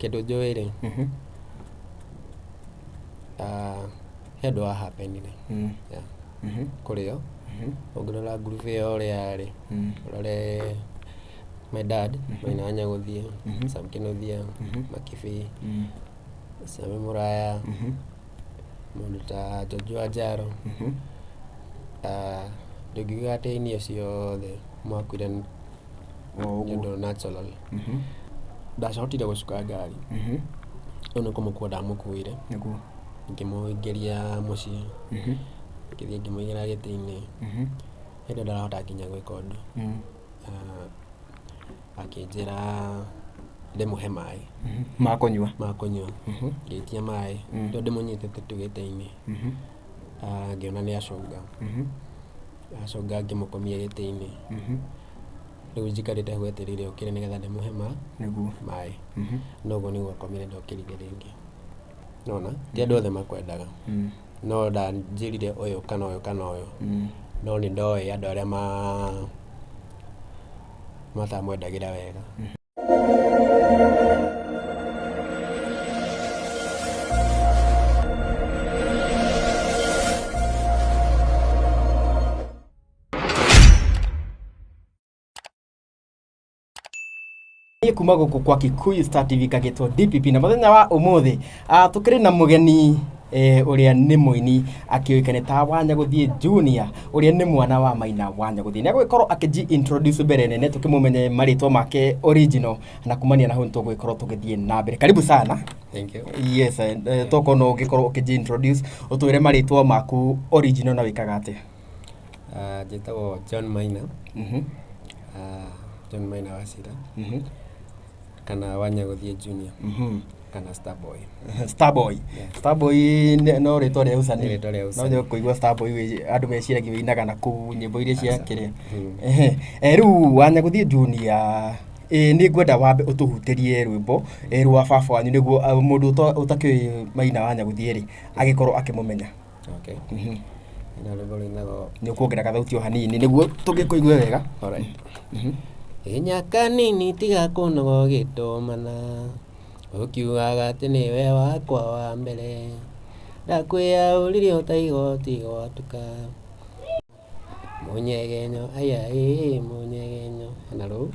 Kĩndũ njũĩ rĩ, he ũndũ wa happenire. Yeah. Kũrĩ o ũngĩrora ngurubu ĩyo ũrĩa yarĩ, ũrore my dad, Maina wa Nyagũthiĩ, Sam Kĩnuthia, Makibi, Sami Mũraya, mũndũ ta George wa Njaro. Ndũngiuga atĩ aini acio othe makuire nĩ O ũguo. ũndũ natural. Ndacokire gũcuka ngari, rĩu nĩ kũmũkua ndamũkuire, ngĩmũingĩria mũciĩ, ngĩthiĩ ngĩmũigĩra gĩtĩ-inĩ. Hĩndĩ ĩyo ndarahota nginya gwĩka ũndũ. Akĩnjĩra ndĩmũhe maĩ Ma kũnyua. Ma kũnyua. Ngĩitia maĩ rĩu ndĩmũnyitĩte tu gĩtĩ-inĩ. Ngĩona nĩ acũnga acũnga, ngĩmũkomia gĩtĩ-inĩ. Rĩu njikarĩte hau etereire okĩre nĩgetha ndĩmũhe maĩ. No ũguo nĩguo akomire, ndokĩrire rĩngĩ. Nona ti andũ othe makwendaga, no ndanjĩrire ũyũ kana ũyũ kana ũyũ, no nĩ ndoĩ andũ arĩa matamwendagĩra wega. Niĩ kuma gũkũ kwa Kikuyu Star TV ngagĩtwo DPP, na mũthenya wa ũmũthĩ tũkĩrĩ na mũgeni ũrĩa nĩ mũini akĩũĩkaine ta Wanyagũthiĩ Junior, ũrĩa nĩ mwana wa Maina Wanyagũthiĩ. Nĩ agũgĩkorwo akĩji introduce mbere nene tũkĩmũmenye marĩtwa make original, na kumania na hau nĩ tũgũgĩkorwo tũgĩthiĩ na mbere. Karibu sana. Thank you. Yes, tokorwo no ũgĩkorwo ũkĩji introduce, ũtwĩre marĩtwa maku original na wĩkaga atĩa. Njĩtagwo John Maina. John Maina Wachira kana Wanyagũthiĩ Junior kana Starboy. Starboy. Yeah. Starboy no rĩtwa rĩa ũcani. Nĩ rĩtwa rĩa No ũcani. nĩ kũigua Starboy andũ meciragia wĩinaga na kũu nyĩmbo iria cia Aca. kĩrĩa. Ehe. Rĩu Wanyagũthiĩ Junior, nĩ ngwenda wambe ũtũhutĩrie rwĩmbo rwa baba wanyu nĩguo mũndũ ũtakĩũĩ Maina Wanyagũthiĩ rĩ agĩkorwo akĩmũmenya. Okay. Na rwĩmbo rũinagwo. Nĩ ũkuongerera gathauti o hanini nĩguo tũgĩkũigue wega. Alright. Ĩnya kanini tiga kũnoga ũgĩtũmana, ũkiugaga atĩ nĩwe wakwa wa mbere, ndakwĩyaũririe ũtaigua gwatuka, mũnyegenyo aya ĩ mũnyegenyo na rũu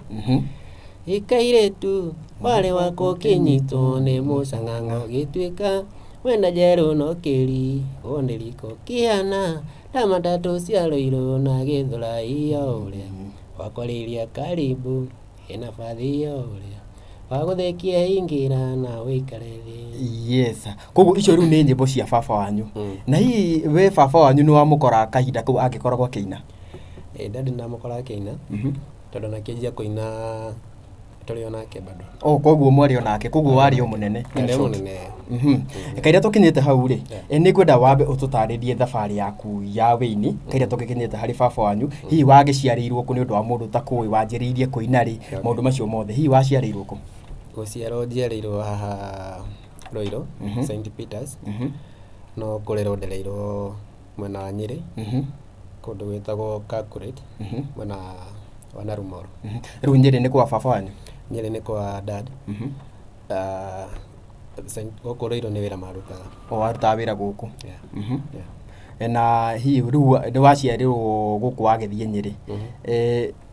ikairĩtu warĩ wakwa ũkĩnyitwo nĩ mũcang'ang'o, gĩtuĩka wenda njerũ no kĩri ũndĩriko kĩhana ta matatũ cia Rũirũ na Gĩthũrai, o ũrĩa wakwarĩria karibu ĩna bathi, o ũrĩa wagũthekia ingĩra na ũikare thĩ. Yes, koguo icio rĩu nĩ nyĩmbo cia baba wanyu. Na hihi we baba wanyu nĩ wamũkora kahinda kau angĩkoragwo akĩina? Ĩ, ndadi ndamũkora akĩina, tondũ nakĩanjia kũina tũrĩ o nake bado. O koguo mwarĩ o nake, koguo warĩ o mũnene in Ndarĩ short. mũnene. Kaira tũkinyĩte hau rĩ, nĩ ngwenda wambe ũtũtarĩrie thabarĩ yaku ya wĩini kaira tũgĩkinyĩte harĩ baba wanyu. Hihi wagĩciarĩirwo kũ, nĩ ũndũ wa mũndũ ũtakũĩ wanjĩrĩirie kũina rĩ, maũndũ macio mothe, hihi waciarĩirwo kũ? Gũciarwo njiarĩirwo haha Ruiru, St Peters, no kũrerwo ndereirwo mwena wa Nyĩrĩ, kũndũ gwĩtagwo Kakuret, mwena wa Narumoro. Rĩu Nyĩrĩ nĩ kwa baba wanyu? Nyĩrĩ nĩ kwa dad. Gũkũ Ruiru nĩ wĩra marutaga. O warutaga wĩra gũkũ? Yeah. Yeah. Na hihi rĩu nĩ waciarĩrwo gũkũ wagĩthiĩ Nyĩrĩ?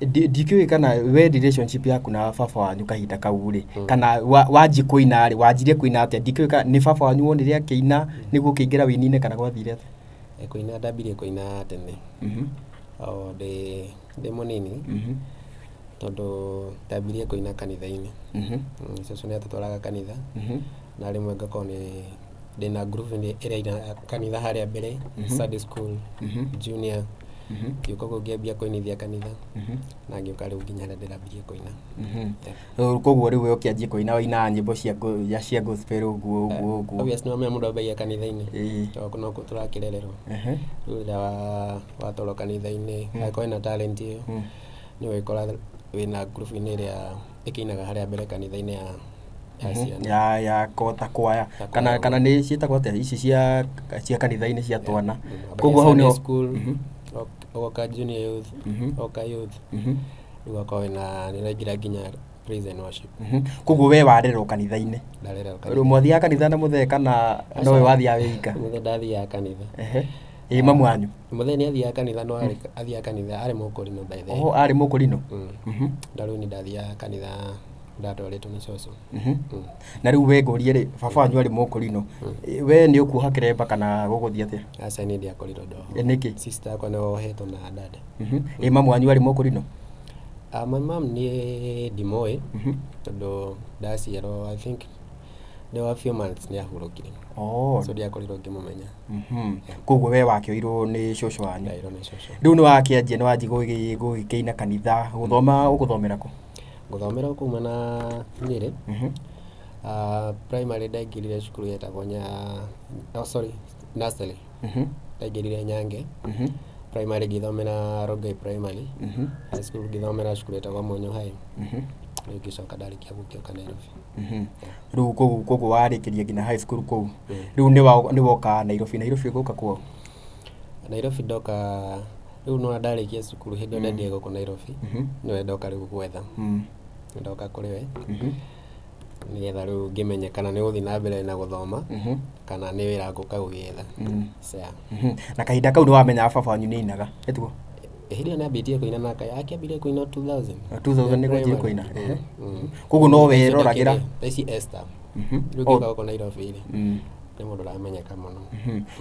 Ndikĩũĩ kana we relationship yaku na baba wanyu kahinda kau rĩ, kana wanji kũina rĩ, wanjirie kũina atĩa? Ndikĩũĩ kana nĩ baba wanyu wonire akĩina nĩguo ũkĩingĩra wĩini-inĩ kana gwathire atĩa? Kũina ndambirie kũina tene, o ndĩ mũnini, tondũ ndambirie kũina kanitha-inĩ. Cũcũ nĩ atũtwaraga kanitha, na rĩmwe ngakorwo nĩ ndĩna group ĩrĩa ĩinaga kanitha harĩa mbere, Sunday school, junior, ngĩũka ũguo ngĩambia kũinithia kanitha, na ngĩũka rĩu nginya harĩa ndĩrambirie kũina. Yeah. Rĩu koguo rĩu we ũkĩanjia kũina wainaga nyĩmbo cia gospel ũguo ũguo ũguo? Obvious nĩ wamenya mũndũ ambagia kanitha-inĩ, tondũ no kuo tũrakĩrererwo. Rĩu rĩrĩa watwarwo kanitha-inĩ, angĩkorwo wĩna talent ĩyo, nĩ ũgũgĩkora wĩna group-inĩ ĩrĩa ĩkĩinaga harĩa mbere kanitha-inĩ ya ciana. Ya kota kwaya. Ya kana kwaya. Kana nĩ ciĩtagwo atĩa ici cia kanitha-inĩ cia twana? Koguo Koguo hau Sunday nĩho school, ũgoka junior youth, ũgoka youth, rĩu ũgakorwo wĩna nĩ ũraingĩra nginya Praise and worship. Koguo we warerwo kanitha-inĩ? Ndarererwo Rĩu kanitha. mwathiaga kanitha na mũthee kana nowe wathiaga wĩ ika? Mũthee ndathiaga kanitha. Ehe. Ĩ mamu wanyu? Mũthee nĩ athiaga kanitha, no athiaga kanitha arĩ mũkũrinũ by the way. Oho, arĩ mũkũrinũ? Mm. Na rĩu niĩ ndathiaga kanitha ndatwarĩtwo nĩ cũcũ. Na rĩu we ngũrie rĩ, baba wanyu arĩ mũkũrinũ, we nĩ ũkuoha kĩremba kana gũgũthiĩ atĩa? Aca, niĩ ndiakorirwo ndoho. Ĩ nĩkĩ? Sister yakwa nĩ wohetwo na dad. Ĩ mamu wanyu arĩ mũkũrinũ? Ah, my mom niĩ ndimũĩ tondũ ndaciarwo, I think ndĩ wa few months nĩ ahurũkire. Oh. So ndiakorirwo ngĩmũmenya. Koguo we wakĩoirwo nĩ cũcũ wanyu? Ndairwo nĩ cũcũ. Rĩu nĩ wakĩanjia, nĩ wanjia gũgĩkĩina kanitha, gũthoma ũgũthomera kũ? Gũthomera kuma na Nyĩrĩ. Ah, primary ndaingĩrire cukuru yetagwo nya, oh, sorry, nursery. Ndaingĩrire Nyange. Primary ngĩthomera Rongai Primary. High school ngĩthomera cukuru yetagwo Monyo High. Rĩu ngĩcoka ndarĩkia gũkĩũka Nairobi. Rĩu koguo warĩkĩria nginya high school kũu? Rĩu nĩ woka Nairobi? Nairobi ũgũka kwao? Nairobi ndoka rĩu nona ndarĩkia cukuru hĩndĩ ĩyo ndendire gũkũ Nairobi, nĩwe ndoka rĩu gwetha. Ndoka kũrĩ we nĩgetha rĩu ngĩmenye kana nĩ gũthiĩ na mbere na gũthoma kana nĩ wĩra ngũka gũgĩetha. So, yeah. Na kahinda kau nĩ wamenyaga baba wanyu nĩ ainaga, ĩtiguo? Hĩndĩ ĩyo nĩambĩtie kũina na akĩambire kũina 2000. 2000 nĩguo anjirie Primary. kũina? Ehe. Koguo no weroragĩra? Thaa ici Esther. Rĩu Oh. ngĩũka gũkũ Nairobi rĩ, nĩ mũndũ ũramenyeka mũno.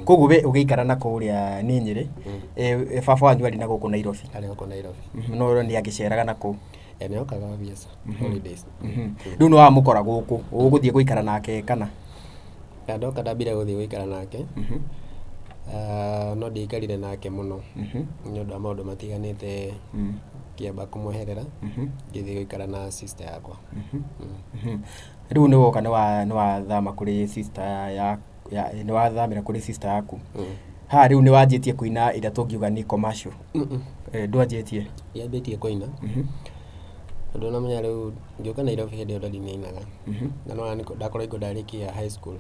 Koguo we ũgĩikara na kũrĩa nĩ Nyĩrĩ, baba wanyu arĩ na gũkũ Nairobi? Arĩ gũkũ Nairobi. No nĩ angĩceraga na kũu? Eh, nĩ okaga obvious holidays. Rĩu nĩ wamũkora gũkũ, ũgũthiĩ gũikara nake kana? Na ndoka ndambire gũthiĩ gũikara nake. Ah, no ndiaikarire nake mũno nĩ ũndũ wa maũndũ matiganĩte, ngĩamba kũmweherera ngĩthiĩ gũikara na sister yakwa. Rĩu nĩ woka nĩ wathama kũrĩ sister ya nĩ wathamĩra kũrĩ sister yaku. Haha rĩu nĩ wanjĩtie kũina ĩrĩa tũngiuga nĩ commercial? Eh, ndwanjĩtie? Ndiambĩtie kũina tondũ namenya rĩu ngĩũka Nairobi hĩndĩ ĩyo daddy nĩainaga na nĩwona ndakorwo ndarĩkia high school,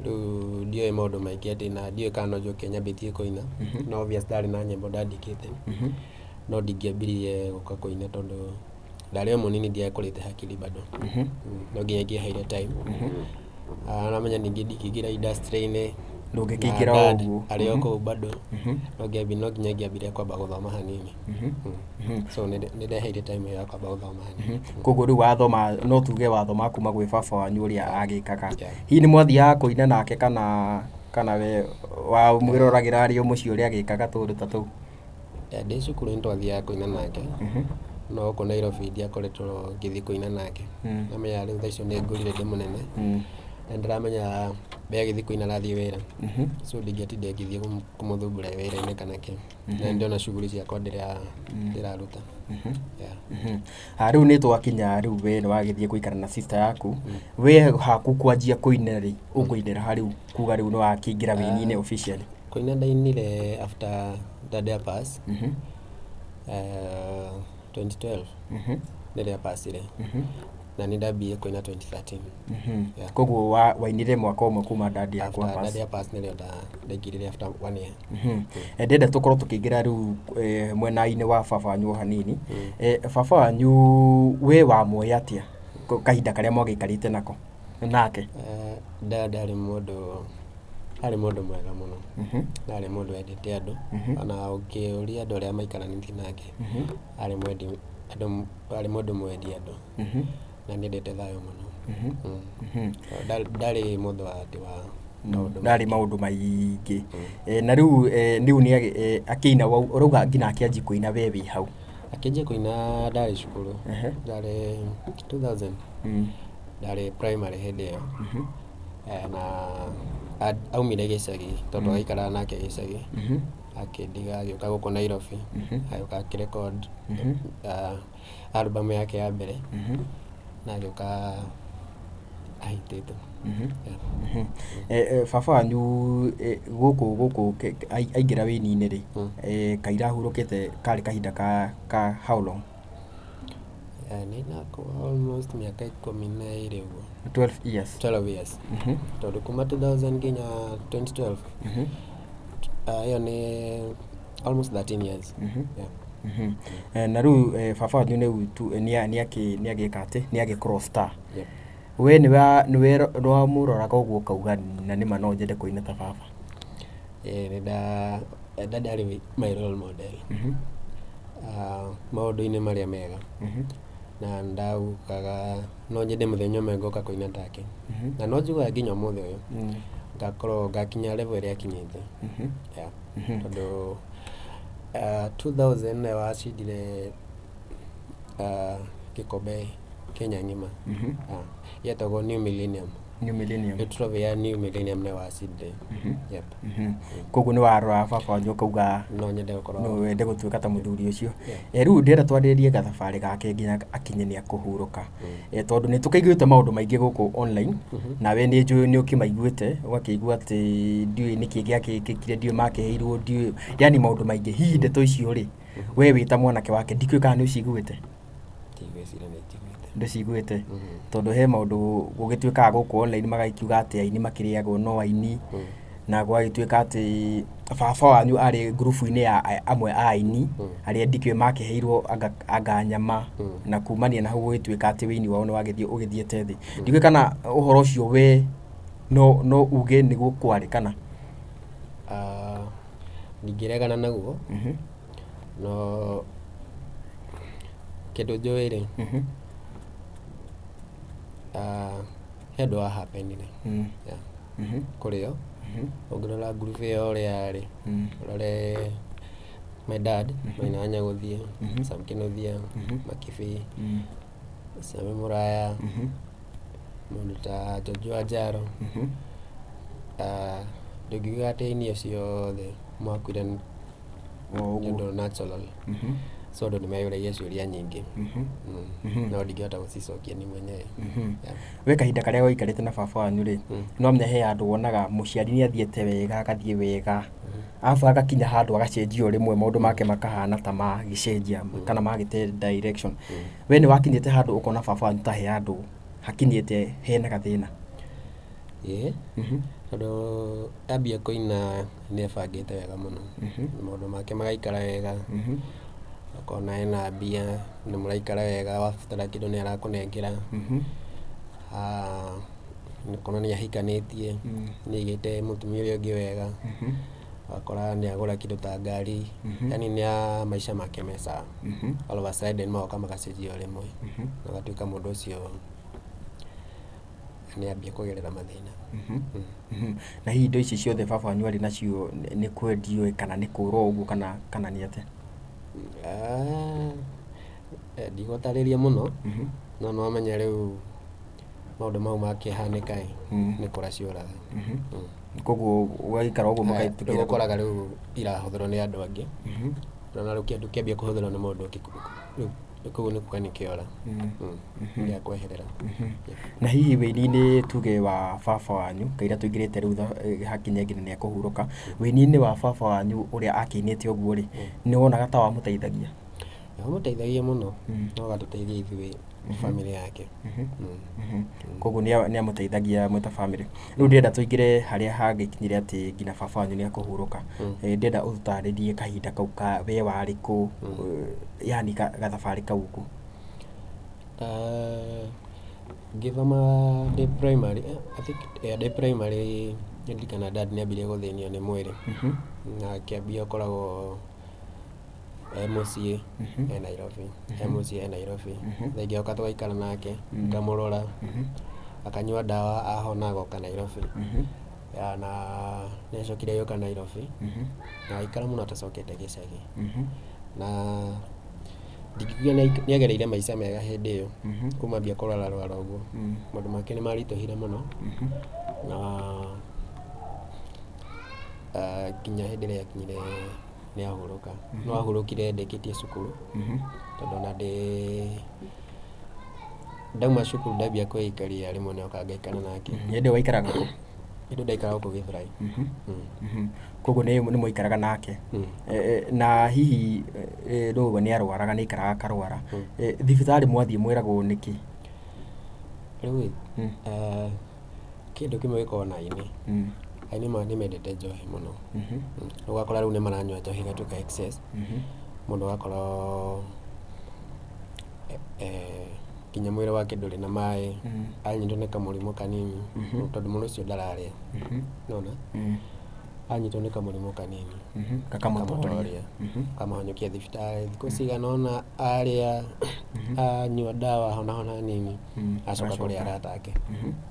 rĩu ndiũĩ maũndũ maingĩ atĩ na ndiũĩ kana no njoke nyambĩtie kũina. No obvious ndarĩ na nyĩmbo ndandĩkĩte, no ndingĩambirie gũka kũina tondũ ndarĩ o mũnini, ndiakũrĩte hakiri bado. No nginya ingĩaheire time. Ah, namenya ningĩ ndingĩingĩra industry-inĩ Ndũngĩkĩingĩra na dad o ũguo. arĩ o kũu bado, no nginya ingĩambire kwamba gũthoma hanini. So nĩ ndeheire time ĩyo ya kwamba gũthoma hanini. Koguo rĩu wathoma, no tuge wathoma kuma gwĩ baba wanyu ũrĩa agĩkaga? Yeah. Hihi nĩ mwathiaga kũina nake kana we wamwĩroragĩra arĩ o mũciĩ ũrĩa agĩkaga tũũndũ ta tũu? Eh, ndĩ cukuru nĩ twathiaga kũina nake, no gũkũ Nairobi ndiakoretwo ngĩthiĩ kũina nake. Namenya rĩu thaa icio nĩ ngũrire, ndĩ mũnene na ndĩramenya we agĩthiĩ kũina arathiĩ wĩra, so ndingĩatinda ngĩthiĩ kũmũthumbũra wĩra-inĩ kana kĩ, na ndĩrona shughuli ciakwa ndĩraruta. Yeah. Ha, rĩu nĩ twakinya rĩu we nĩ wagĩthiĩ gũikara na sister yaku, we haku kwanjia kũina rĩ, ũkũinĩra ha rĩu kuga rĩu nĩ wakĩingĩra wĩini-inĩ officially? Kũina ndainire after dad pass, 2012 rĩrĩa pasire, na nĩ ndambie kũina 2013. Yeah. Koguo wainire mwaka ũmwe kuma dad yakwa After pass? dad pass nĩrĩo ndaingĩrire, after one year. Eh, ndĩrenda tũkorwo tũkĩingĩra rĩu mwena-inĩ wa baba wanyu o hanini. Eh, baba wanyu we wamuoĩ atĩa kahinda karĩa mwagĩikarĩte nako nake? Eh, dad arĩ mũndũ mwega mũno na arĩ mũndũ wendete andũ. Ona ũngĩũria andũ arĩa maikaranĩtie nake, arĩ mwendi andũ, arĩ mũndũ mwendi andũ na nĩendete thayũ mũno. Ndarĩ mũndũ wa atĩ wa maũndũ Ndarĩ maũndũ maingĩ. Eh, na rĩu rĩu nĩ akĩina, ũrauga nginya akĩanji kũina we wĩ hau? Akĩanjia kũina ndarĩ cukuru. Ndarĩ 2000. Ndarĩ primary hĩndĩ ĩyo. Eh, na aumire gĩcagi tondũ aikaraga nake gĩcagi, akĩndiga agĩũka gũkũ Nairobi, agĩũka akĩrecord album yake ya mbere na agĩũka ahitĩte. Yeah. Eh, baba wanyu gũkũ aingĩra wĩini-inĩ rĩ, kaira ahurũkĩte karĩ kahinda ka how long? Eh, nĩ nako almost mĩaka 12 ũguo. 12 years? 12 years, tondũ kuma 2000 nginya 2012, ĩyo nĩ almost 13 years. Yeah. Na rĩu baba wanyu nĩ agĩka atĩ nĩ agĩkorwo star. Yep. We nĩwe nĩwamũroraga ũguo ũkauga na nĩma no nyende kũina ta baba? Ĩĩ nĩ ndarĩ my role model maũndũ-inĩ marĩa mega, na ndaugaga no nyende mũthenya ũmwe ngoka kũina take, na no njugaga nginya ũmũthĩ ũyũ ngakorwo ngakinya level ĩrĩa akinyĩte. Yeah. Tondũ 2000 nĩwe wacindire gĩkombe Kenya ng'ima. Yetagwo New Millennium. New Millennium. Nĩ trophy ya New Millennium nĩwe wacindire. Yep. Koguo nĩ warora baba wanyu ũkauga no nyende gũkorwo no wende gũtuĩka ta mũthuri ũcio. Yeah. Rĩu ndĩrenda twarĩrĩrie gathabarĩ gake nginya akinye nĩ akũhurũka, tondũ nĩ tũkĩiguĩte maũndũ maingĩ gũkũ online, nawe nĩ njũĩ nĩ ũkĩmaiguĩte, ũgakĩigua atĩ ndiũĩ nĩkĩ gĩakĩkĩkire, ndiũĩ makĩheirwo, ndiũĩ, yani maũndũ maingĩ. Hihi ndeto icio rĩ, we wĩ ta mwanake wake, ndikĩũĩ kana nĩ ũciguĩte? Ndigwĩciria nĩ njiguĩte. Ndũciguĩte? Tondũ he maũndũ gũgĩtuĩkaga gũkũ online, magagĩkiuga atĩ aini makĩrĩagwo no aini, na gwagĩtuĩka atĩ baba wanyu arĩ ngurubu-inĩ ya amwe a aini arĩa ndikĩũĩ makĩheirwo anga nyama, na kumania na hau gũgĩtuĩka atĩ wĩini wao nĩ wagĩthiĩ ũgĩthiĩte thĩ. Ndikĩũĩ kana ũhoro ũcio we no uge nĩguo kwarĩ kana? Ndingĩregana naguo, no kĩndũ njũĩ rĩ, he ũndũ wa happenire. Yeah. Kũrĩ o ũngĩrora ngurubu ĩyo ũrĩa yarĩ, ũrore my dad, Maina wa Nyagũthiĩ, Sam Kĩnuthia, Makibi, Sami Mũraya, mũndũ ta George wa Njaro, ndũngiuga atĩ aini acio othe makuire nĩ ũndũ natural. So andũ nĩ meyũragia ciũria nyingĩ, no ndingĩhota gũcicokia niĩ mwenyewe. Yeah. We kahinda karĩa waikarĩte na baba wanyu rĩ, no menya he handũ wonaga mũciari nĩ athiĩte wega, agathiĩ wega, arabu agakinya handũ agacenjia o rĩmwe, maũndũ make makahana ta magĩcenjia kana magĩte direction. We nĩ wakinyĩte handũ ũkona baba wanyu ta he handũ hakinyĩte hena gathĩna? Ĩĩ, tondũ ambia kũina nĩ ebangĩte wega mũno, maũndũ make magaikara wega, ũkona ena mbia, nĩ mũraikara wega, wabatara kĩndũ nĩ arakũnengera, ũkona nĩ ahikanĩtie, nĩ aigĩte mũtumia ũrĩa ũngĩ wega, ũgakora nĩ agũra kĩndũ ta ngari, yani nĩ maica make me sawa. All of a sudden magoka magacenjia o rĩmwe, na ũgatuĩka mũndũ ũcio nĩ ambia kũgerera mathĩna. Na hihi indo ici ciothe baba wanyu arĩ nacio nĩ kwendio kana nĩ kũũra ũguo kana nĩ atĩa? Ndigũtarĩria mũno, no nĩ wamenya rĩu maũndũ mau makĩhanĩka ĩ, nĩ kũra ciũraga. Koguo ũgagĩikara ũguo Rĩu mũkaĩtũkĩra ũkoraga rĩu irahũthĩrwo nĩ andũ angĩ, na rĩu kĩndũ kĩambia kũhũthĩrwo nĩ mũndũ ũngĩ, rĩu koguo nĩ kuga nĩ kĩora, gĩa kweherera. Na hihi wĩini-inĩ tuge wa baba wanyu kaira tũingĩrĩte rĩu hakinye nginya nĩ akũhurũka, wĩini-inĩ wa baba wanyu ũrĩa akĩinĩte ũguo rĩ, nĩ wonaga ta wamũteithagia? Wamũteithagia mũno, no ũgatũteithia ithuĩ bamĩrĩ yake. Koguo nĩ amũteithagia mwĩ ta bamĩrĩ. Rĩu ndĩrenda tũingĩre harĩa hagĩkinyire atĩ nginya baba wanyu nĩ akũhurũka. Ndĩrenda ũtũtarĩrie kahinda kau ka we warĩ kũ, yani gathabarĩ kau ũguo. Ngĩthoma ndĩ primary, I think ndĩ primary nĩndirikana dad nĩ ambirie gũthĩnio nĩ mwĩrĩ, na akĩambia gũkoragwo e mũciĩ e Nairobi, e mũciĩ e Nairobi. Thaa ingĩ oka tũgaikara nake, ngamũrora, akanyua ndawa, ahona agoka Nairobi. Na nĩ acokire agĩũka Nairobi na aikara mũno atacokete gĩcagi, na ndingiuga nĩ agereire maica mega hĩndĩ ĩyo, kuma ambia kũrwara rwara ũguo, maũndũ make nĩ maritũhire mũno, na nginya hĩndĩ ĩrĩa akinyire nĩ ahurũka. No ahurũkire ndĩkĩtie cukuru, tondũ ona ndĩ ndauma cukuru ndambia kwĩikaria rĩmwe nĩ okaga ngaikara nake. Hĩndĩ ĩyo waikaraga kũ? Hĩndĩ ĩyo ndaikaraga gũkũ Gĩthũrai. Koguo nĩ mwaikaraga nake? Na hihi rĩu nĩ arwaraga, nĩ aikaraga akarwara, thibitarĩ mwathiĩ mwĩragwo nĩkĩ? Rĩu kĩndũ kĩmwe gĩkoragwo na aini, aini nĩ mendete njohi mũno. Ũgakora rĩu nĩ maranyua njohi ĩgatuĩka excess. Mũndũ agakorwo nginya mwĩrĩ wake ndũrĩ na maĩ, anyitwo nĩ kamũrimũ kanini, tondũ mũndũ ũcio ndararĩa, nona anyitwo nĩ kamũrimũ kanini Kakamũtoria. Kamũhanyũkia thibitarĩ thikũ cigana ũna, arĩa anyua ndawa hona hona nini, acoka kũrĩ arata ake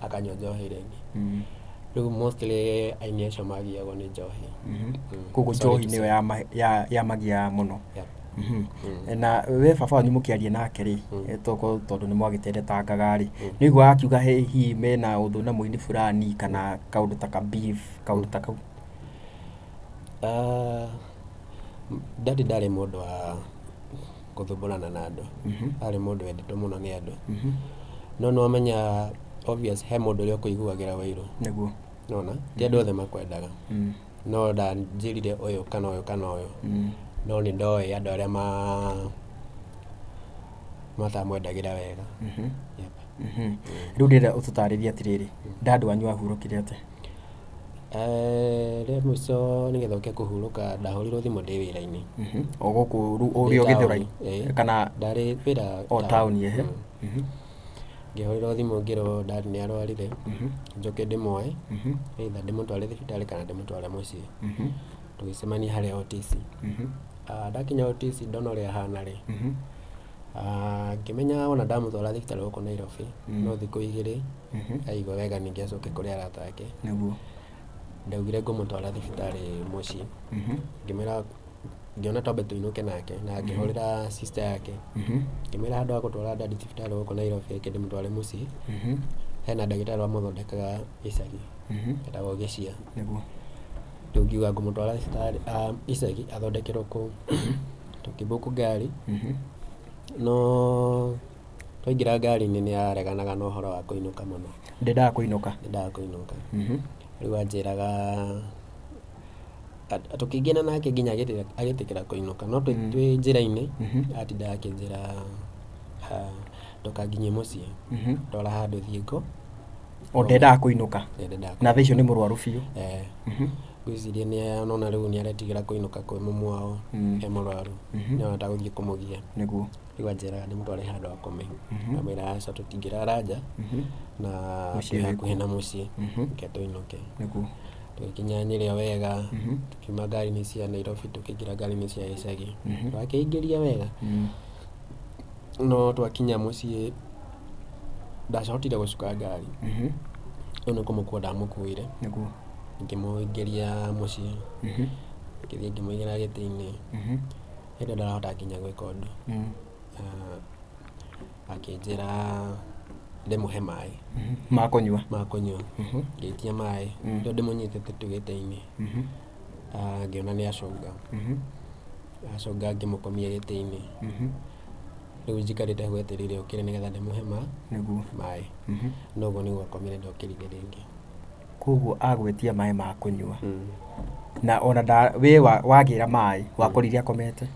akanyua njohi rĩngĩ. Rĩu mostly aini acio magiagwo nĩ njohi. Koguo Sorry njohi to nĩyo say. Yamagiaga mũno. Yeah. Na we baba wanyu mũkĩaria nake rĩ, tokorwo tondũ nĩ mwagĩteretangaga rĩ, nĩ ũiguaga akiuga hihi mena ũthũ na mũini fulani kana kaũndũ ta ka beef, kaũndũ ta kau? Ah, daddy ndarĩ mũndũ wa gũthumbũrana na andũ, arĩ mũndũ wendetwo mũno nĩ andũ, no nĩwamenya obvious he mũndũ ũrĩa ũkũiguagĩra wĩiru. Nĩguo. Nona ti andũ othe makwendaga, no ndanjĩrire ũyũ kana ũyũ kana ũyũ, no nĩ ndoĩ andũ arĩa matamwendagĩra wega. Yep. Rĩu ndĩrenda ũtũtarĩrie atĩrĩrĩ, dad wanyu ahurũkire atĩa? Rĩa mũico nĩgetha ũke kũhurũka, ndahũrirwo thimũ ndĩ wĩra-inĩ. O gũkũ rĩu ũrĩ o Ndĩ Gĩthũrai? taũni, ĩĩ. Kana Ndarĩ wĩra o taũni? Ehe. Ngĩhũrĩrwo thimũ ngĩrwo dad nĩ arwarire, njoke ndĩmuoe, either ndĩmũtware thibitarĩ kana ndĩmũtware mũciĩ. Tũgĩcemania harĩa OTC. Ndakinya OTC ndona ũrĩa ahana rĩ, ngĩmenya ona ndamũtwara thibitarĩ gũkũ Nairobi no thikũ 2 aigua wega ningĩ acoke kũrĩ arata ake. Ndaugire ngũmũtwara thibitarĩ mũciĩ. Ngĩmwĩra ngĩona twambe tũinũke nake, na ngĩhũrĩra sister yake, ngĩmwĩra handũ ha gũtwara daddy thibitarĩ gũkũ Nairobi, reke ndĩmũtware mũciĩ, hena ndagĩtarĩ wamũthondekaga icagi etagwo Gĩcia. Rĩu ngiuga ngũmũtwara thibitarĩ icagi athondekerwo kũu. Tũkĩmbũku ngari, no twaingĩra ngari-inĩ nĩ areganaga na ũhoro wa kũinũka mũno. Ndendaga kũinũka? Ndendaga kũinũka. Rĩu anjĩraga tũkĩingĩra nake nginya agĩtĩkĩra kũinũka, no twĩ njĩra-inĩ atindaga akĩnjĩra, ndũkanginyie mũciĩ, ndwara handũ thiĩ ngo. O ndendaga kũinũka? Ndendaga. Na thaa icio nĩ mũrwaru biũ? Eh. Ngwĩciria nĩ nona rĩu nĩ aretigĩra kũinũka kwĩ mũmwe wao e mũrwaru, nĩona ta gũthiĩ kũmũgia. Rĩu anjĩraga ndĩmũtware handũ akome. Ngamwĩra aca, tũtingĩrara nja na Mũciĩ twĩ wĩ hakuhĩ na mũciĩ, reke tũinũke. Tũgĩkinya Nyĩrĩ o wega, tukiuma ngari-inĩ cia Nairobi tũkĩingĩra ngari-inĩ cia gĩcagi, twakĩingĩria wega, no twakinya mũciĩ ndacokire gũcuka ngari. Rĩu nĩ kũmũkua ndamũkuire, ngĩmũingĩria mũciĩ, ngĩthiĩ ngĩmũigĩra gĩtĩ-inĩ. Hĩndĩ ĩyo ndarahota nginya gwĩka ũndũ. Akĩnjĩra ndĩmũhe maĩ. Ma kũnyua? Ma kũnyua. Ngĩitia maĩ, rĩu ndĩmũnyitĩte tu gĩtĩ-inĩ. Ngĩona nĩ acũnga, acũnga ngĩmũkomia gĩtĩ-inĩ. Rĩu njikarĩte hau etereire okĩre nĩgetha ndĩmũhe maĩ. No ũguo nĩguo akomire, ndokĩrire rĩngĩ. Koguo agwĩtia maĩ ma kũnyua, na ona nda we wagĩra maĩ wakorire akomete?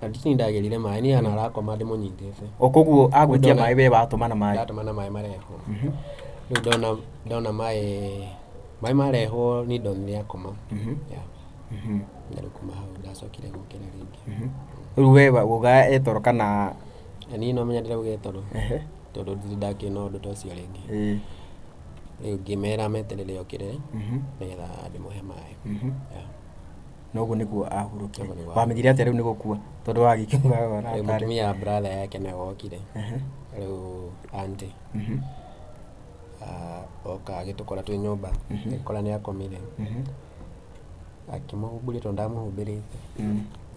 Anditi ndagĩrire maĩ niĩ ana arakoma ndĩmũnyitĩte. O koguo agwĩtia Ndona- maĩ we watũmana maĩ? Ndatũmana maĩ marehwo. Rĩu ndona maĩ marehwo ni ndonire akoma. Yeah. Na rĩu kuma hau ndacokire gũkĩra rĩngĩ. Rĩu we uga etoro kana? Na niĩ no menya ndĩrauga toro, tondũ ndirĩ ndakĩona ũndũ ta ũcio rĩngĩ. Rĩu ngĩmera meterere okĩre nĩgetha ndĩmũhe maĩ. Yeah. Na ũguo nĩguo ahurũkire? Ũguo nĩguo. Wamenyire atĩa rĩu nĩ gũkua, tondũ wagĩkiuga Rĩu mũtumia wa brother yake nĩwe wokire. Rĩu auntie oka agĩtũkora twĩ nyũmba, agĩkora nĩ akomire, akĩmũhumbũria tondũ ndamũhumbĩrĩte,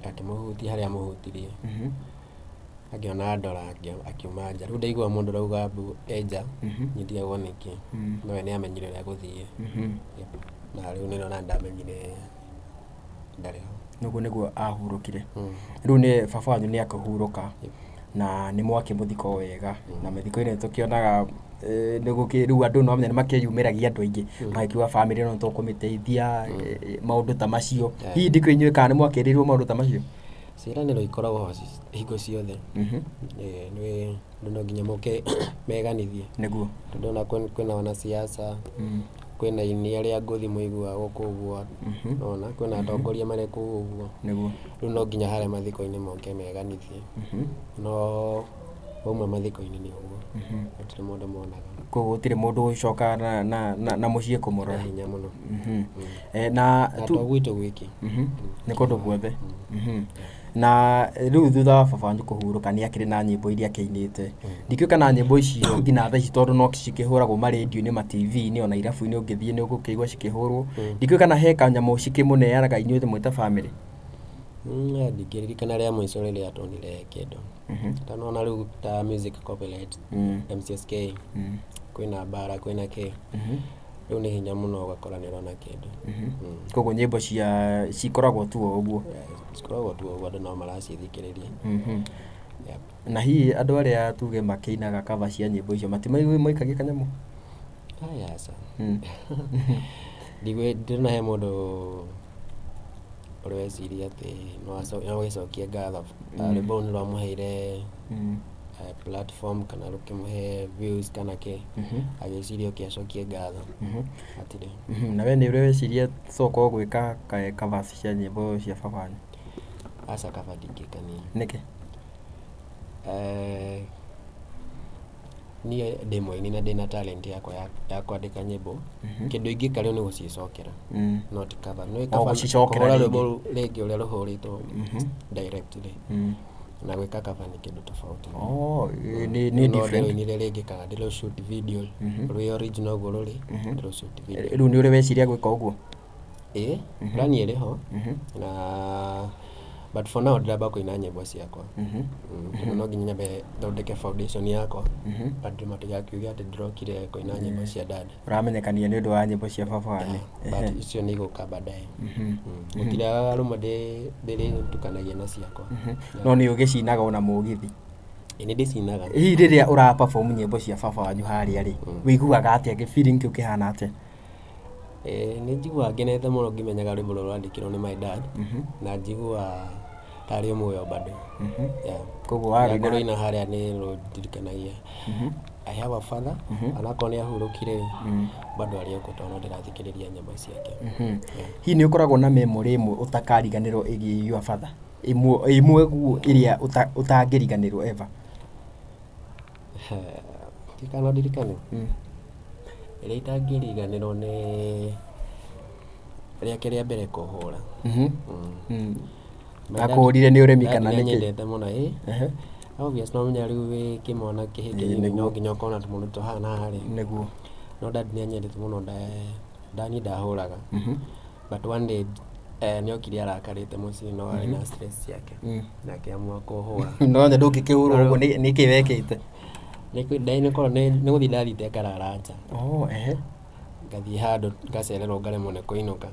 akĩmũhutia harĩa amũhutirie, akĩona ndora, akiuma nja. Rĩu ndaigua mũndũ ũrauga mbu e nja, ndigagwo nĩkĩ, no we nĩ amenyire ũrĩa gũthiĩ. Yep. Na rĩu nĩ ona ndamenyire ndarĩ ho. Na ũguo nĩguo ahurũkire? Rĩu nĩ baba wanyu nĩ akĩhurũka, na nĩ mwakĩmũthika o wega, na mĩthiko-inĩ tũkĩonaga nĩ gũkĩ rĩu andũ no menya nĩ makĩyumĩragia, andũ aingĩ magĩkiuga bamĩrĩ ĩno tũkũmĩteithia, maũndũ ta macio. Hihi ndikũ inyuĩ kana nĩ mwakĩrĩirwo maũndũ ta macio? Ciĩranĩro ikoragwo ho hingo ciothe. Nĩ andũ no nginya moke meganithie, tondũ ona kwĩna wanasiasa. Kwĩna aini arĩa ngũthi mũiguaga gũkũ ũguo, nona kwĩna atongoria marĩ kũu ũguo. Nĩguo. Rĩu no nginya harĩa mathiko-inĩ moke meganithie, no wauma mathiko-inĩ nĩ ũguo, gũtirĩ mũndũ monaga. Koguo gũtirĩ mũndũ ũcoka na mũciĩ kũmũrora? Na hinya mũno. Na Na to gwitũ gwiki. Nĩ kũndũ guothe. Na rĩu thutha wa baba wanyu kũhurũka, nĩ akĩrĩ na nyĩmbo iria akĩinĩte. Ndikĩũĩ kana nyĩmbo icio nginya thaa ici, tondũ no cikĩhũragwo marendio-inĩ, ma TV-inĩ, ona irabu-inĩ ũngĩthiĩ nĩ ũgũkĩigua cikĩhũrwo. Ndikĩũĩ kana he kanyamũ cikĩmũneanaga inyuĩ mwĩ ta bamĩrĩ. Ndingĩririkana rĩa mũico rĩrĩa tuonire kĩndũ. Tondũ ona rĩu ta music copyright, MCSK, kwĩna mbara, kwĩna kĩ, rĩu nĩ hinya mũno ũgakora nĩ ũrona kĩndũ. Koguo nyĩmbo cia cikoragwo tu o ũguo? Cikoragwo tu ũguo, andũ no maracithikĩrĩria. Yep. Na hihi andũ arĩa tuge makĩinaga cover cia nyĩmbo icio matimaigui maikagia kanyamũ? Aya, aca. Ndirona he mũndũ ũrĩ weciria atĩ no agĩcokie ngatho. Rwĩmbo rũu nĩ rwamũheire platform kana rũkĩmũhe views kana kĩ, agĩciria oke acokie ngatho, hatirĩ. Na we nĩ ũrĩ weciria coka gwĩka covers cia nyĩmbo cia baba wanyu? Aca, cover ndingĩka niĩ. Nĩkĩ? Niĩ ndĩ mũini na ndĩna talent yakwa ya kwandĩka nyĩmbo. Kĩndũ ingĩka rĩu nĩ gũcicokera, no ti cover. Nĩ O cover gũcicokera kũhũra rĩngĩ. rwĩmbo rũu rĩngĩ ũrĩa rũhũrĩtwo directly na gwĩka cover nĩ kĩndũ tofauti. Oh, nĩ No different. ndĩrũinire rĩngĩ kana ndĩrũ shoot video rwĩ original ũguo rũrĩ, ndĩrũ shoot video. Rĩu nĩ ũrĩ weciria gwĩka ũguo? Ĩĩ, plan ĩrĩ ho na but for now ndĩramba kũina nyĩmbo ciakwa. Tondũ no nginya nyambe thondeke foundation yakwa, andũ matigakiuge atĩ ndĩrokire kũina nyĩmbo cia dad. Ũramenyekania nĩ ũndũ wa nyĩmbo cia baba wanyu. But icio nĩ igũka baadaye. Gũtirĩ rũmwe ndĩrĩtukanagia na ciakwa. No nĩ ũgĩcinaga ona mũgithi? Ĩĩ, nĩ ndĩcinaga. Hihi rĩrĩa ũra perform nyĩmbo cia baba wanyu harĩa rĩ, wĩiguaga atĩa? Gĩ feeling kĩu kĩhana atĩa? Nĩ njiguaga ngenete mũno ngĩmenyaga rwĩmbo rũrũ rwandĩkirwo nĩ my dad, na njiguaga tarĩ muoyo bado. Yeah. Koguo Rĩrĩa warũina ngũrũina harĩa nĩ rũndirikanagia I have a father, onakorwo nĩ ahurũkire, bado arĩ okuo tondũ no ndĩrathikĩrĩria nyĩmbo ciake. Yeah. Hihi nĩ ũkoragwo na memory ĩmwe ũtakariganĩrwo ĩgiĩ your father, ĩmwe guo ĩrĩa ũtangĩriganĩrwo ever? Kana no ndirikane ĩrĩa itangĩriganĩrwo nĩ rĩake rĩa mbere kũhũra. My dad- Akũhũrire nĩ ũrĩmi dad kana nĩkĩ? nĩanyendete mũno ĩ. Obvious, no menya rĩu wĩ kĩmwana kĩhĩ kĩnini, no nginya ũkorwo na tũmaũndũ tũhana harĩa. No dad nĩanyendete mũno, ndani ndahũraga, but one day nĩokire arakarĩte mũciĩ, no arĩ na stress ciake, na akĩamua kũhũra. No nĩ ndũngĩkĩhũrwo ũguo nĩkĩ wekĩte? Nĩ gũthiĩ ndathiĩte ngarara nja. Oh, ehe. Ngathiĩ handũ ngacererwo, ngaremwo nĩ kũinũka.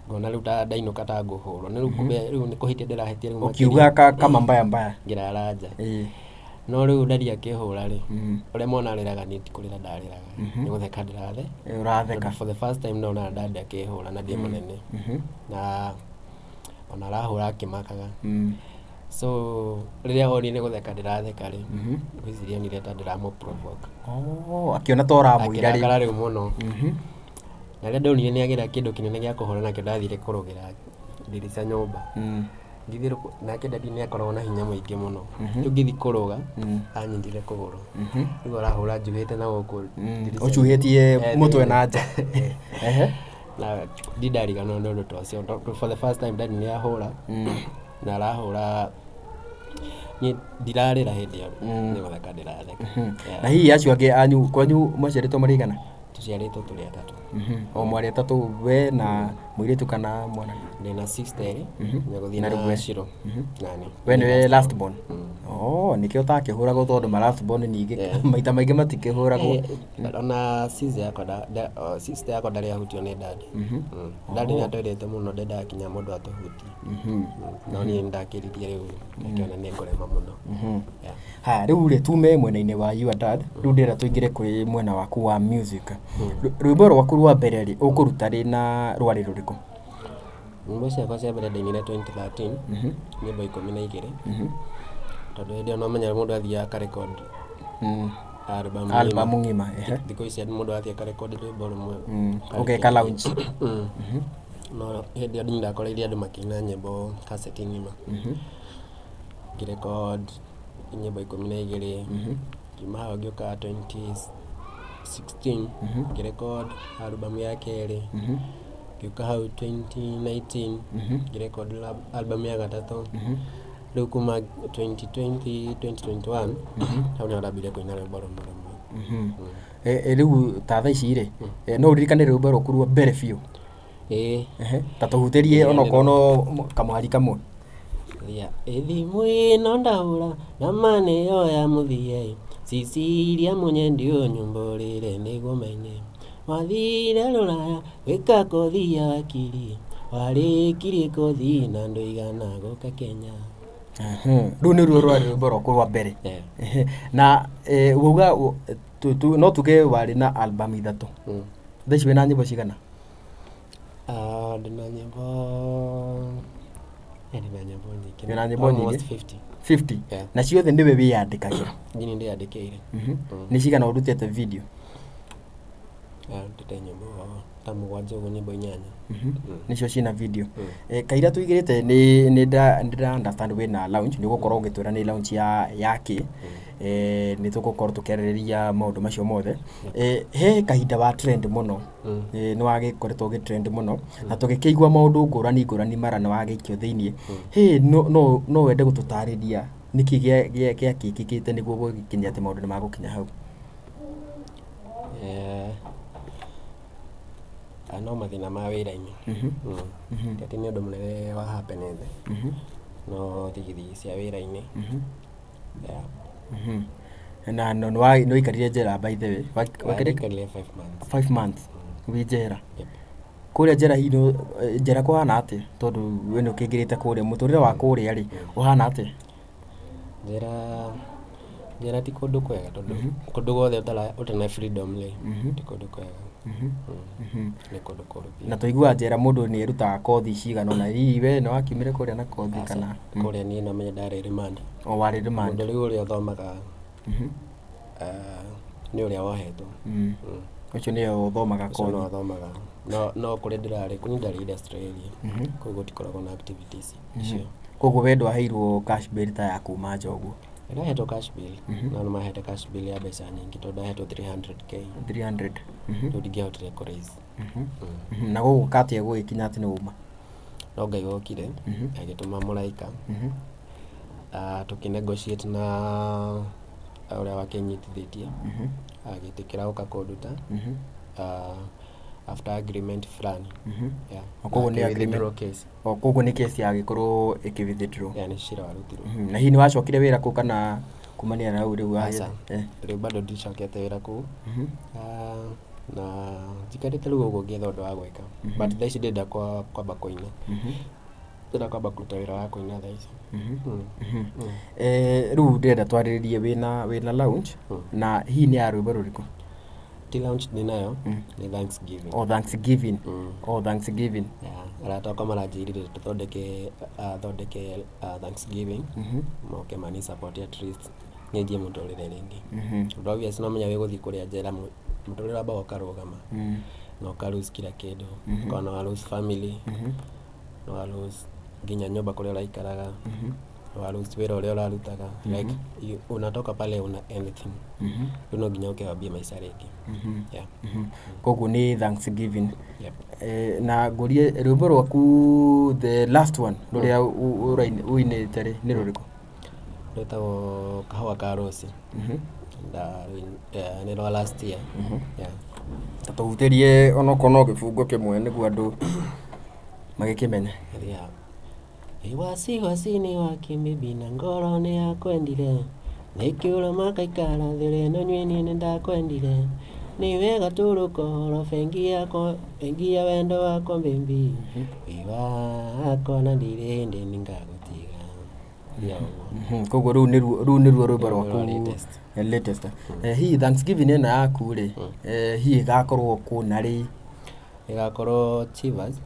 Ngona rĩu ta ndainũka ta ngũhũrwo nĩ rĩu, kumbe rĩu nĩ kũhĩtia ndĩrahĩtia rĩu Ũkiuga makĩria. kama mbaya mbaya. Ngĩrara nja. No rĩu ndari akĩhũra rĩ, ũrĩa mwana arĩraga, niĩ ti kũrĩra ndarĩraga, nĩ gũtheka ndĩrathe. Ũratheka. Tondũ for the first time ndona dad akĩhũra na ndĩ mũnene, na ona arahũra akĩmakaga. So rĩrĩa onire nĩ gũtheka ndĩratheka rĩ, ngwĩciria onire ta ndĩramũ provoke. Oh, akĩona ta ũramũira rĩ. Akĩrakara rĩu mũno. Na rĩrĩa ndonire nĩ agĩra kĩndũ kĩnene gĩa kũhũra nakĩo, ndathire kũrũgĩra ndirica nyũmba. Ngĩthiĩ nake dadi nĩ akoragwo na hinya mũingĩ mũno. Rĩu ngĩthiĩ kũrũga, anyitire kũgũrũ. Rĩu arahũra njuhĩte na gũkũ ndirica-inĩ. Ũcuhĩtie mũtwe na nja. Na ndindariganĩrwo nĩ ũndũ ta ũcio. Tondũ for the first time dadi nĩ ahũra, na arahũra niĩ ndirarĩra hĩndĩ ĩyo, nĩ gũtheka ndĩratheka. Yeah. Na hihi acio angĩ anyu kwanyu maciarĩtwo marĩ igana? Tũciarĩtwo tũrĩ atatũ. O mwarĩ atatũ, we na mũirĩtu kana mwana? Ndĩna sister erĩ, na gũthiĩ Na rĩu na we? Shiro nani. We nĩwe last born? Oh, nĩkĩo ũtakĩhũragwo, tondũ ma last born ningĩ maita maingĩ matikĩhũragwo. Ona sister yakwa sister yakwa ndarĩ ahutio nĩ dadi. Dadi nĩ atwendete mũno, ndendaga kinya mũndũ atũhutie. No niĩ nĩndakĩririe rĩu ngĩona nĩ ngũrema mũno. Yeah. Haya, rĩu rĩ, tume mwena-inĩ wa your dad, rĩu ndĩrenda tũingĩre kwĩ mwena waku wa music. Rwĩmbo rwaku rwa mbere rĩ, ũkũruta rĩ na rwarĩ rũrĩkũ? Nyĩmbo ciakwa cia mbere ndainire 2013, nyĩmbo 12, tondũ hĩndĩ ĩyo no menya mũndũ athiaga akarecord. Album Album ng'ima. ng'ima, ehe. Thikũ ici mũndũ athiĩ akarekondi rwĩmbo rũmwe. Ũgeka launch. No hĩndĩ ĩyo ndakoreire andũ makĩina nyĩmbo kaseti ng'ima. Ngĩrecord nyĩmbo 12. Ngiuma hau ngĩũka 2016 ngĩrecord album ya kerĩ. Ngĩũka hau 2019 ngĩrecord album ya gatatũ. Rĩu kuma 2020 2021 hau nĩho ndambirie kũina rwĩmbo rũmwe rũmwe. Rĩu ta thaa ici rĩ, no ũririkane rwĩmbo rwaku rwa mbere biũ? Ĩĩ. Ehe, ta tũhutĩrie onokorwo no kamũhari kamwe. Ria ĩthimũ ĩno ndahũra nama nĩyo ya mũthia Cecilia Mũnyendi ũnyumbũrĩre nĩguo menye. Wathire rũraya gwĩka kothi ya wakiri, warĩkirie kothi na ndũigana gũka Kenya. Rũu nĩruo rwarĩ rwĩmbo rwaku rwa mbere. Yeah. Ehe, na wauga no tuge warĩ na album ithatũ. Thaa ici wĩna nyĩmbo cigana? Ndĩna nyĩmbo ndĩna nyĩmbo nyingĩ. Wĩna nyĩmbo nyingĩ? Almost 50. 50? Yeah. Na ciothe nĩwe wĩyandĩkagĩra? Niĩ ndĩyandĩkĩire. Nĩ cigana ũrutĩte video? Ndutĩte nyĩmbo ta mũgwanja ũguo, nyĩmbo inyanya. Nĩcio ciĩna video. Kaira tũigĩrĩte nĩ nĩ understand wĩna launch, nĩ ũgũkorwo ũgĩtwĩra nĩ launch ya kĩ. Nĩ tũgũkorwo tũkĩarĩrĩria maũndũ macio mothe. He kahinda wa trend mũno. Nĩ wagĩkoretwo ũgĩ trend mũno na tũgĩkĩigua maũndũ ngũrani ngũrani mara nĩ wagĩikio thĩiniĩ. Hĩ, no wende gũtũtarĩria nĩkĩ gĩakĩkĩkĩte nĩguo gũgĩkinya atĩ maũndũ nĩ magũkinya hau? No mathĩna ma wĩra-inĩ. Ti atĩ nĩ ũndũ mũnene wa happenete, no thigithigi cia wĩra-inĩ. Yeah. Na no nĩ waikarire njera, by the way? Ndaikarire 5 months. 5 months wĩ njera? Yep. Kũrĩa njera hihi njera kũhana atĩa, tondũ we nĩ ũkĩingĩrĩte kũrĩa mũtũrĩre wa kũrĩa rĩ, ũhana atĩa? Njera ti kũndũ kwega, tondũ kũndũ guothe ũtarĩ na freedom rĩ, ti kũndũ kwega. Nĩ kũndũ kũũru biũ. Na tũiguaga njera mũndũ nĩ erutaga kothi cigana ũna, hihi we nĩ wakiumire kũrĩa na kothi kana? Kũrĩa niĩ no menya ndarĩ remand. O warĩ remand? Mũndũ rĩu ũrĩa ũthomaga nĩ ũrĩa wohetwo. Ũcio nĩwe ũthomaga Ũcio no kothi? athomaga. No kũrĩa ndĩrarĩ, niĩ ndarĩ industrial area, koguo gũtikoragwo na activities icio. Koguo we ndwaheirwo cash bail ta ya kuma nja ũguo? Ndahetwo cash bail, no nĩ mahete cash bail ya mbeca nyingĩ, tondũ ndahetwo 300K. 300? Rĩu ndingĩahotire kũ raise. Na gũgũka atĩa gũgĩkinya atĩ nĩ wauma? No Ngai wokire agĩtũma mũraika. Tũkĩ negotiate na ũrĩa wakĩnyitithĩtie, agĩtĩkĩra gũka kũnduta after agreement fulani. Yeah. Koguo nĩ Na akĩ withdraw agreement. case. O koguo nĩ kesi yagĩkorwo ĩkĩ withdraw? Yeah, nĩ cira warutirwo. Na hihi nĩ wacokire wĩra kũu kana kumania na hau rĩu Aca. Rĩu bado ndicokete wĩra kũu. Na njikarĩte rĩu ũguo ngĩetha ũndũ wa gwĩka, but thaa ici ndĩrenda kwamba kũina, ndĩrenda kwamba kũruta wĩra wa kũina thaa ici. Rĩu ndĩrenda twarĩrĩrie wĩna launch, na hihi nĩ ya rwĩmbo rũrĩkũ? Ti launch ndĩnayo, nĩ Thanksgiving. O Thanksgiving. O Thanksgiving. Yeah, arata akwa maranjĩrire tũthondeke thondeke Thanksgiving, moke mani support, at least nyenjie mũtũrĩre rĩngĩ, tondũ obvious no menya wĩgũthiĩ kũrĩa njera, mũtũrĩre wambaga ũkarũgama na ũka lose kila kĩndũ. Ũkona no wa lose family, no wa lose nginya nyũmba kũrĩa ũraikaraga, no wa lose wĩra ũrĩa ũrarutaga, like unatoka pale una anything. Rĩu no nginya ũke wambie maica rĩngĩ. Yeah. Koguo nĩ Thanksgiving? Yep. Na ngũrie rwĩmbo rwaku, the last one rũrĩa ũinĩte rĩ, nĩ rũrĩkũ? Rwĩtagwo Kahũa ka Rose. Nĩ rwa last year. Yeah. Ta tũhutĩrie onokorwo no gĩbungo kĩmwe nĩguo andũ magĩkĩmenye. Yeah. Wasiwasi nĩ wakĩmbibi na ngoro nĩ yakwendire, nĩkĩũra makaikara thĩrĩ ĩno nyuĩ niĩ nĩ ndakwendire, nĩ wega tũrũkohoro bengi yakwa, bengi ya wendo wakwa, baby wĩ wakwa na ndirĩ hĩndĩ nĩngagũtiga. Yeah, ũguo. Koguo rũu nĩruo rwĩmbo Rũu rwaku? Nĩruo latest. Latest. Hihi Thanksgiving ĩno yaku rĩ, hihi ĩgakorwo kũ na rĩ? Ĩgakorwo Chivas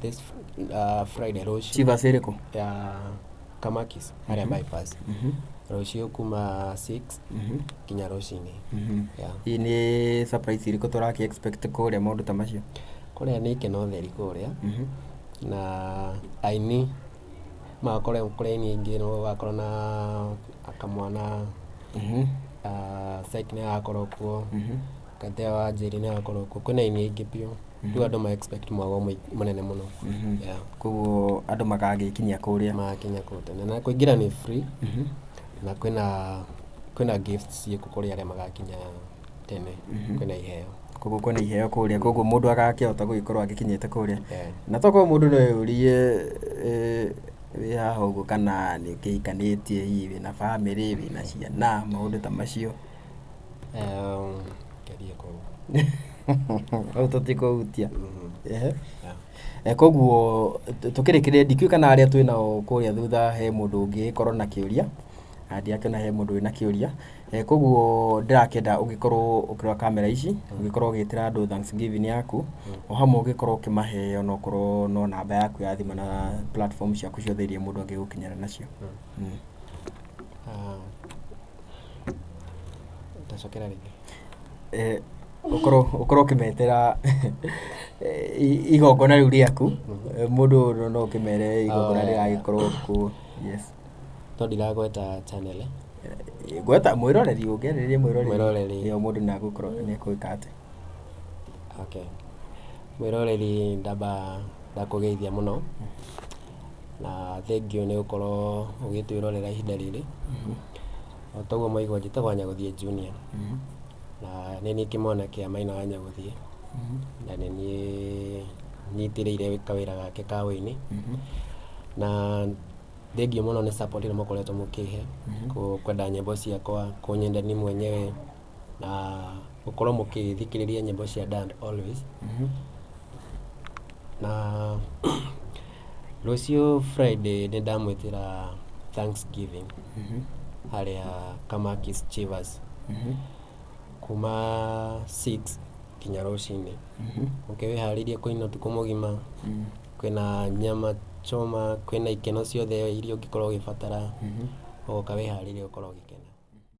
this Friday, rũciũ. Chivas ĩrĩkũ? Ya Kamakis harĩa bypass. Rũciũ kuma 6 nginya rũcinĩ. Yeah. Hihi nĩ surprise irĩkũ tũrakĩ expect kũrĩa maũndũ ta macio? Kũrĩa nĩ ikeno theri kũrĩa na aini magakorwo kũrĩ aini aingĩ, no gũgakorwo na kamwana Syke nĩ agakorwo kuo, Kathea wa Njeri nĩ agakorwo kuo, kwĩna aini aingĩ biũ. Rĩu andũ ma expect mwago mũnene mũno. Yeah. Koguo andũ magagĩkinyia kũrĩa. Magakinya kũu tene na kũingĩra nĩ free na kwĩna gifts ciĩkuo kũrĩ arĩa magakinya tene, kwĩna iheo. Koguo kwĩna iheo kũrĩa, koguo mũndũ agakĩhota gũgĩkorwo agĩkinyĩte kũrĩa. Yeah. Na tokorwo mũndũ no eyũrie wĩ haha ũguo kana nĩ ũkĩhikanĩtie, hihi wĩna bamĩrĩ, wĩna ciana, maũndũ ta macio. Ngerie kũu. Hau tũtikũhutia. Ehe. Yeah. Koguo tũkĩrĩkĩrĩria, ndikĩũĩ kana arĩa twĩ nao kũrĩa thutha he mũndũ ũngĩgĩkorwo na kĩũria, na ndirakĩona he mũndũ wĩna kĩũria. Koguo ndĩrakĩenda ũgĩkorwo ũkĩrora kamera ici, ũgĩkorwo ũgĩtĩra andũ Thanksgiving yaku, o hamwe ũgĩkorwo ũkĩmahe onokorwo no namba yaku ya thimũ na platform ciaku ciothe iria mũndũ angĩgũkinyĩra nacio. Ndacokera rĩngĩ. Ũkorwo ũkĩmetĩra igongona rĩu rĩaku, mũndũ no ũkĩmere igongona rĩragĩkorwo kuo. Yes. No ndiragweta channel. Gweta mwĩroreri, ũngĩarĩrĩria mwĩroreri. Mwĩroreri. Ĩyo mũndũ nĩ egũkorwo nĩ egwĩka atĩa? Okay. Mwĩroreri, ndamba ndakũgeithia mũno na thank you nĩ gũkorwo ũgĩtwĩrorera ihinda rĩrĩ. O toguo mwaigua njĩtagwo Nyagũthiĩ Junior na nĩ niĩ kĩmwana kĩa Maina wa Nyagũthiĩ na nĩ niĩ nyitĩrĩire kawĩra gake ka ũini na thank you mũno nĩ support ĩrĩa mũkoretwo mũkĩhe, kwenda nyĩmbo ciakwa, kũnyenda niĩ mwenyewe na gũkorwo mũkĩthikĩrĩria nyĩmbo cia Dan always. Na rũciũ Friday nĩ ndamwĩtĩra Thanksgiving harĩa Kamakis Chivas kuma 6 nginya rũcinĩ. Ũke wĩharĩirie kũina ũtukũ mũgima, kwĩna nyama choma, kwĩna ikeno ciothe iria ũngĩkorwo ũgĩbatara, ũgoka wĩharĩirie gũkorwo ũgĩkena.